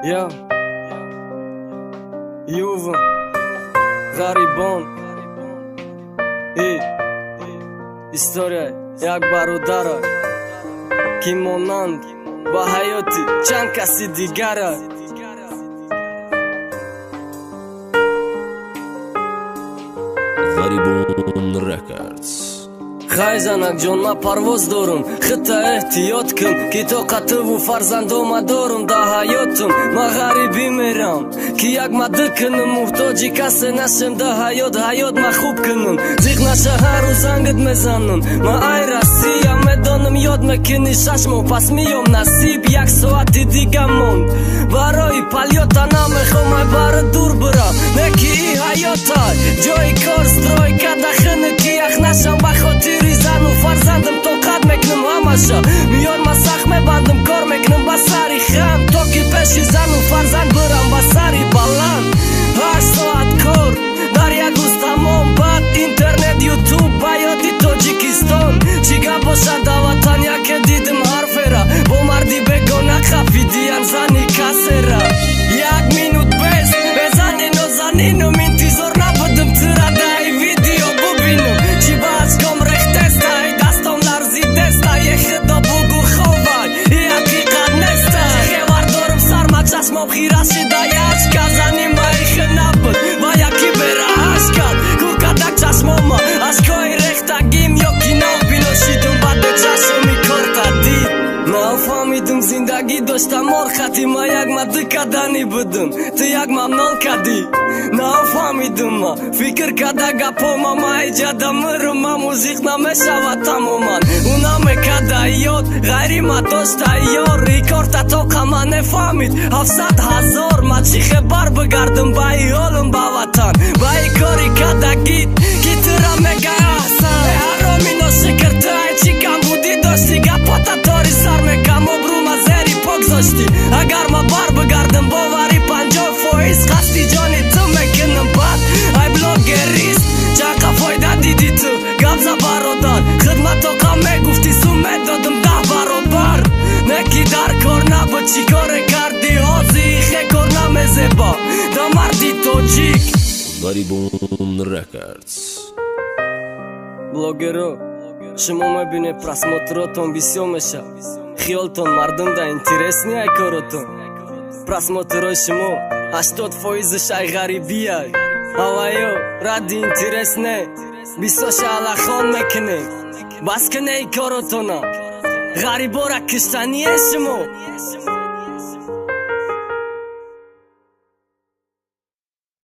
Я Юва Ғарибон. И история як бародара, ки монанд ба ҳаёти чанд каси дигара. Ғарибон Рекордс. Хай, занакҷон, ман парвоз дорум, хита эҳтиёт кун, ки тоқатуву фарзандома дорум да ҳаётум. Ман ғарибӣ мерам, ки як мады кунум, муҳтоҷи касе нашем да ҳаёт, ҳаёт ма хуб кунум. Зиқ наша, ҳар рӯз зангит мезанам. Ман ай Россия, медонам, ёд мекунӣ, 6 моҳ пас миём, насиб. Як соати дига монд барои полёта, намехом ай бары дур бирам, не ки и ҳаётай ҷои кор стройка да хиники ях нашам. Ба хотири зану фарзандам тоқат мекунам ҳамаша, миён ма сахт мебандам, кор мекунам ба сари хам, то ки пеши зану фарзанд бирам ба сари баланд. 8 соат кор дар як рӯз тамом, баъд интернет, ютуб, ба ёди Тоҷикистон. Чӣ гап бошад да ватан? Яке дидим ҳарфера, бо марди бегона хафидиян зани касера. Як минут бес безани нозанинум интизор набудам тира даи видео бубинам. Чӣ ба ашком рехтестай, дастом ларзидестай, е худо, бугу ховай, и ҳақиқат нестай. Хевар дорум сарма, чашмом хира шида, ячка зани маихе набуд ва яки бераҳаш кард. Куркадак чашмома ашкои рехтагим ё ки нав бино шидум, баъде чашми корта дид. Нафаҳмидум, зиндагӣ дошта мор хати ма, як ма ду кадани будум, ту як мамнол кадӣ. Нафаҳмидум, ма фикр када гапома, ма иҷада мирум, ма музиқ намешавад тамоман. Ӯ намекада ёд, ғайри ма дошта ёр, и корта тоқа ма нефаҳмид 700 000. Ма чӣ хебар бигардум ба и ҳолум ба ватан, ба и кори кадагит, ки тура мега аҳсан. Ҳароми ношукр, ту ай чӣ камбудӣ дошти? Гапота тори сар мекам, обрӯма зери пок зоштӣ. Агар ма бар бигардам, боварӣ, 50% қасди ҷони ту мекунам. Баъд ай блогерист чақа фоида дидӣ ту? Гап за, бародар, хидмат тоқа мегуфтӣ, сум медодам 10 баробар, не ки дар кор набуд. Чӣ коре кардӣ ҳозир? Ихе кор намезеба да марди тоҷик. Ғарибон Рекордс. Блогеро, шумо мебинед, просмотротон бисёр меша, хиёлтон мардум да интересный ай коротон. Просмотрои шумо 80 фоизаш ай ғарибиай, аваё ради интерес не, бисёша алахон мекунед. Бас кунед коротона, ғарибора киштание шумо.